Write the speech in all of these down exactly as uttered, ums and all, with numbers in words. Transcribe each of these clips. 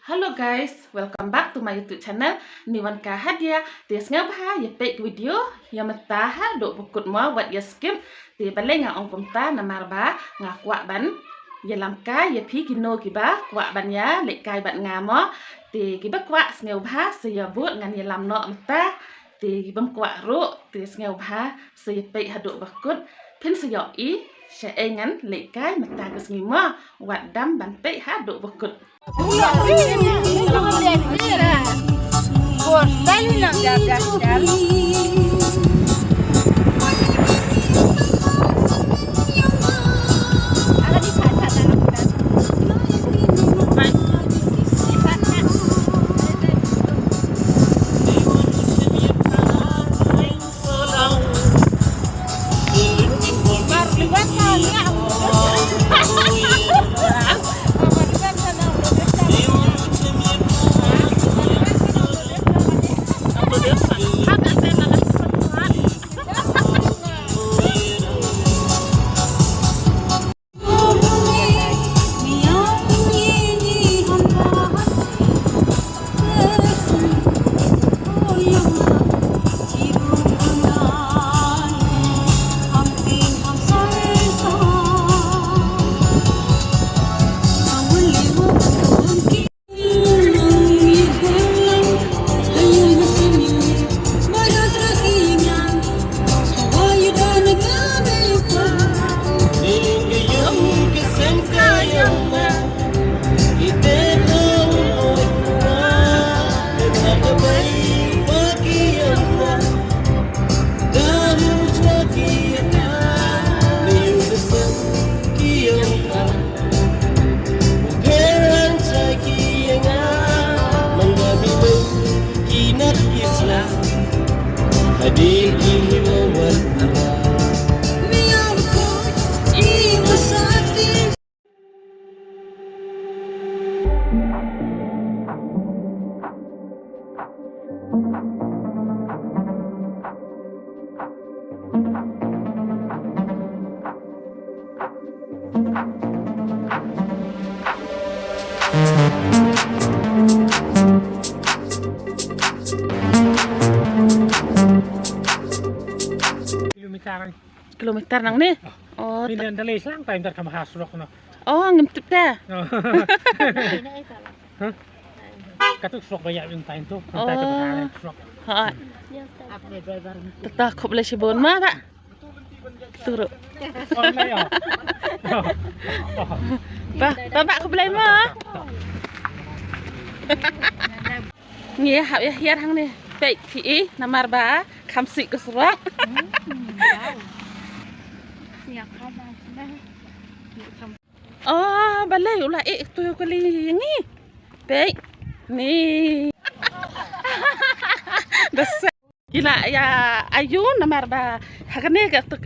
Hello guys, welcome back to my YouTube channel. Ni wan ka hadia, te sngewbha ïa peit video ïa mynta haduh ba kut mo, wat ïa skip. Te balei nga ong kumta, namar ba nga kwah ban ïalam kai ïa phi kino kiba kwah ban ïa leit kai bad nga mo. Te kiba kwah sngewbha sa ïa bud, ngan ïalam noh mynta. Te ki bym kwah ruh, te sngewbha sa ïa peit haduh ba kut. Phin sa ïohi shaei ngan leit kai mynta ka sngi mo. Wat dam ban peit haduh ba kut. Kilometer. Kilometer nangne? Oh, phi ta- len da lei slang time tar kham ha surok no. Oh, ngim tip te. Oh. Hah? Katu surok ba ïa ym tain tu. Ym tain tu ba ha surok. Ha. Tata khublei shibun ma ba. Turu. Oh, lei ya. Ba, ba, ba khublei ma. Ngi hap ïa hiar hangne. Peit phi i namar ba kham sih ka surok. Oh, balei u la i tu ka li ngi. Peit ni. Da sa. Ki la ïa ayu namar ba ha kane ka tu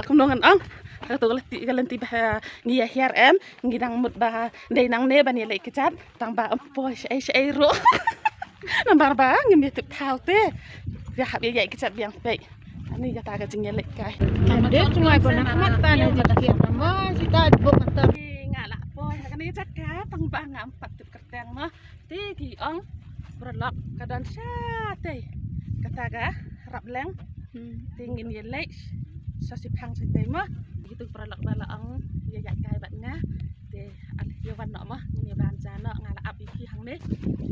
kumno ngan ong. Ha ka tu ka lynti, ka lynti ba ngi ïa hiar em. Ngi dang mut ba dei nangne ban ïa leit kjat. Tang ba ym poi shaei shaei ruh. Namar ba ngim ïa tip thaw te. Ïa hap ïa ïaid kjat biang peit. Ani kata ka jingïaleit kai. Ande tu ngai pon na khmat ta ne jingkiet ma sita bok kata. Nga la poi ha kane ka jaka tang ba ngam pat tip kyrteng ma. Te ki ong paralok ka don shatei. Kata ka rap leng. Hmm. Te ngin ïa leit sa shiphang shatei ma. Kitu paralok ba la ong ïa ïaid kai bad nga. Te ale ïa wan noh ma, ngin ïa bam ja noh, nga la ap ïa phi hangne.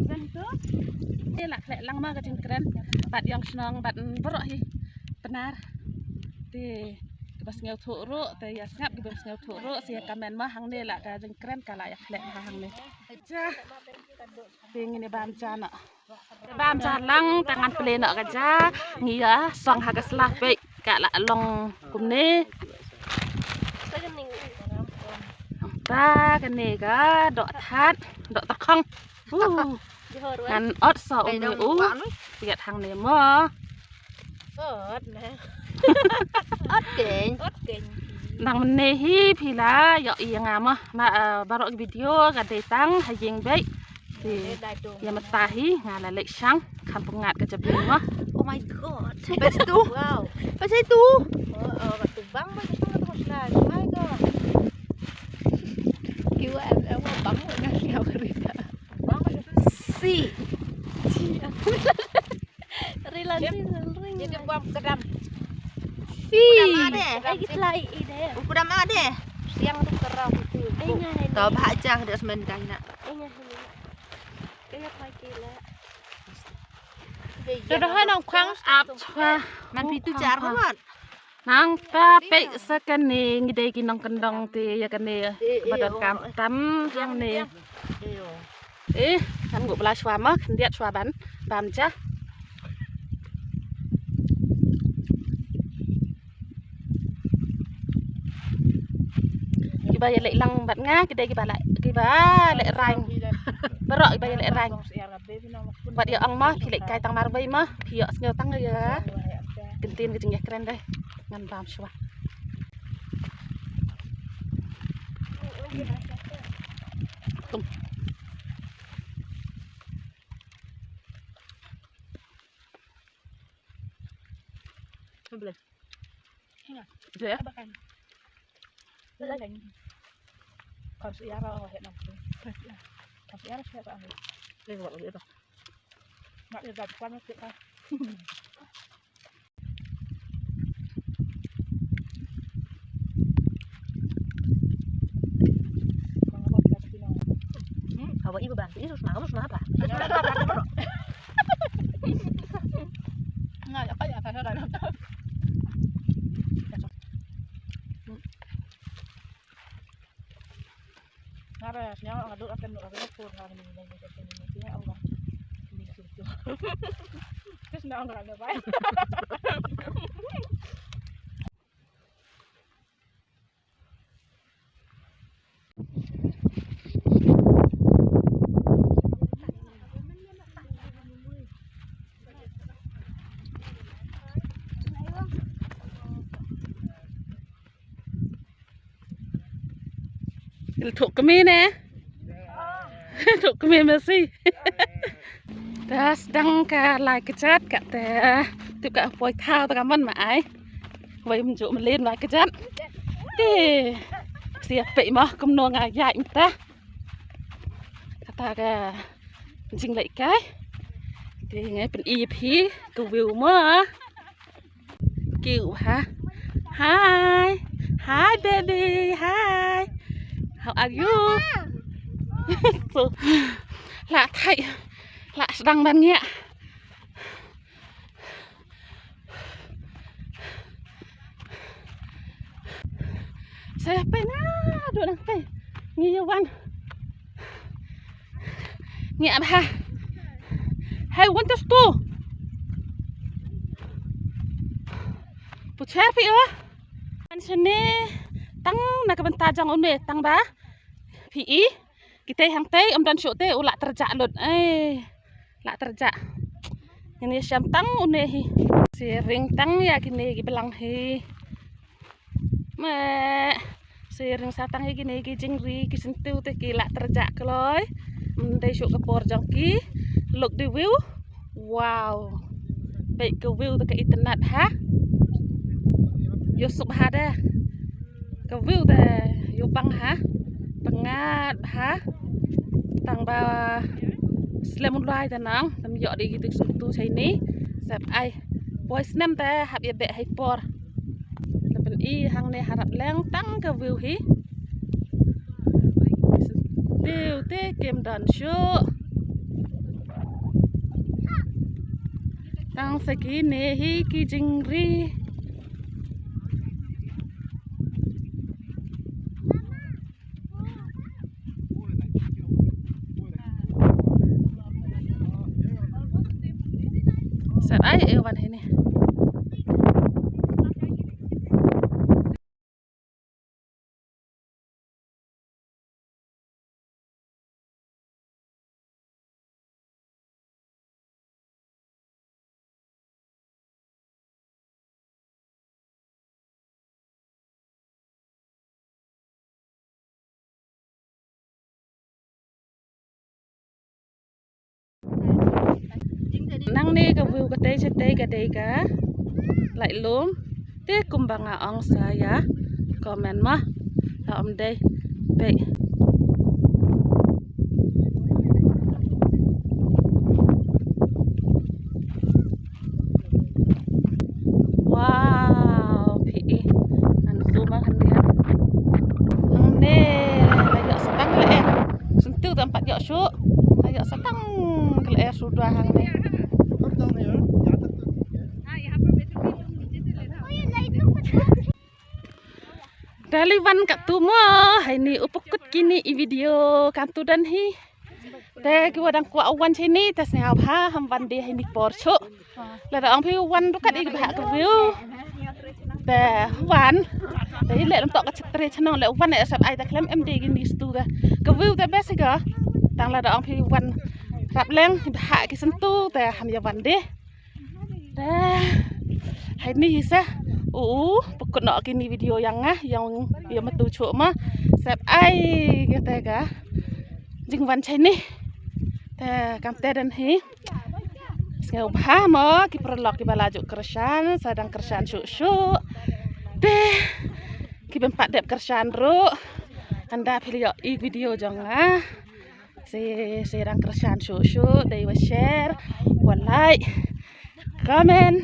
Wan tu. Te la khleh lang ma ka jingkren bad ïong shnong bad baroh hi Pnar. Te kiba sngewthuh ruh, te ïa sngap kiba sngewthuh ruh, sa ïa comment ma hangne la ka jingkren ka la ïa khleh ha hangne. Ja. Te ngin ïa bam ja noh. Bam ja lang, te ngan plie noh ka ja. Ngi ïa song ha ka sla peit ka la long kumne. Ta kane ka doh that, doh tyrkhong. Uh. Ngan ot sa um ne u. Tiat hangne mo. Ot ne. Ot keiñ. Ot keiñ. Nang mynne hi phi la ïohi ïa nga mo. Ma, eh, baroh ki video ka dei tang ha ïing beit. Te ïa mynta hi nga la leit shang kham pyngngad ka jabieng mo. Oh my God. Best tu. Wow. Best tu. Oh, oh, ka tu bang, bang, bang, bang, bang, bang. Kiwa em em bang, bang, bang, bang. Bang, bang, bang. Si. Rilan si ring. Jadi buang kedam. Si. Kedam ada. Ai ki tlai i de. Kedam ada. Siang tu kerang tu. Ai nga hai. Tau bah jang de semen kai na. Ai nga hai. Ai nga hai kila. Sudah hai nong khang ap chwa. Man pitu jar mat. Nangta peit sa kane ngi dei ki nongkyndong te ïa kane ba donkam tam hangne. Eh, kan ngu bla shuwa ma khyndiat shuwa ban bam ja. Kiba ïa leh lang bad nga ki dei kiba leh, kiba leh rain. Baroh kiba ïa leh rain. Wat ïa ong ma phi leh kai tang marwei ma phi ïoh sngew tang ïa ktien ka jingïakren dei. Ngan bam shuwa. Tum. Boleh. Boleh ya? Kan siara oh het nanti. Kan siara siapa ambil? Ini buat lagi itu. Mak dia buat kan siapa? Hawa ibu bantu itu semua kamu semua apa? Nggak ada apa ya karena ada. Ngara sñiaw nga duk akan duk akan pur nga ni ni ni ni ya Allah. Ni tu tu. Terus na nga na bai. Thok kmie ne. Thok kmie masi. Da sdang ka lai kjat ka te. Tu ka poi thaw ta ka man ma ai. Wei mjuk mlien lai kjat. Te. Sia pei ma kumno nga ïaid mynta. Kata ka jingleh kai. Te ngai pyn-i phi ka view ma. Cute, huh? Hi. Hi, baby. Hi. How are you? So, la thai. La sdang ban ngiah. Saya pena duk nang kai. Ngi wan. Ngi abha. Hai wan tus tu. Puchar phi oh. An sene tang na ka bynta jong une tang ba. Phi i. Kitei hangtei ym don shuh te u lah terjah lut. Eh, lah terjah. Ngin ïa shem tang une hi. Siring tang ïa kine ki blang hi. Me siring sa tang ïa kine ki jingri ki syntiew te ki lah terjah kloi. Ym dei shuh ka por jong ki. Look the view. Wow. Peit ka view te ka itynnad ha. Ïoh suk bha de. Ka view te ïoh pang ha. Pyngngad bha. Tang ba slem u lai te nang. Tam ïoh dei ki tu tu chai ni. Sep ai. Poi snem te hap ïa beh hai por. Te pyn-i hangne harap leng tang ka view hi. View te kim don shuh. Tang sa kine hi ki jingri. Sep ai e wan hini. Nangne ka view katei shatei ka dei ka Laitlum. Te kumba nga ong sa ïa comment ma. La ym dei. Peit. Ïa sa tang ka lyer suda hangne. Dali wan katto mo, haini u pynkut kine i video katto don hi. Te kiwa dang kwah u wan shane te sngewbha ham wan de haini por shuh. Lada ong phi wan ruh kat i bha ka view. Te wan. Te i leh lam tok ka chit tre chnong leh wan e sap ai te khlem em de kini stu ka. Ka view te best ka. Tang lada ong phi wan rap leng bha ki syntu te ham ïa wan de. Te haini hi sa u u pynkut noh kini video ïa nga, ïa ïa matu chuh ma. Sap ai kata ka jingwan shane. Te kam te don hi. Sngewbha mo ki paralok kiba la ju kyrshan, sa dang kyrshan shuh shuh. Te ki bym pat dep kyrshan ruh. Hynda phi la ïoh i video jong nga. Sa, sa dang kyrshan shuh shuh, dei wa share, wa like, comment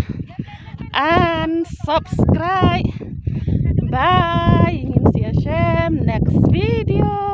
and subscribe. Bye. Ngin sa ïashem next video.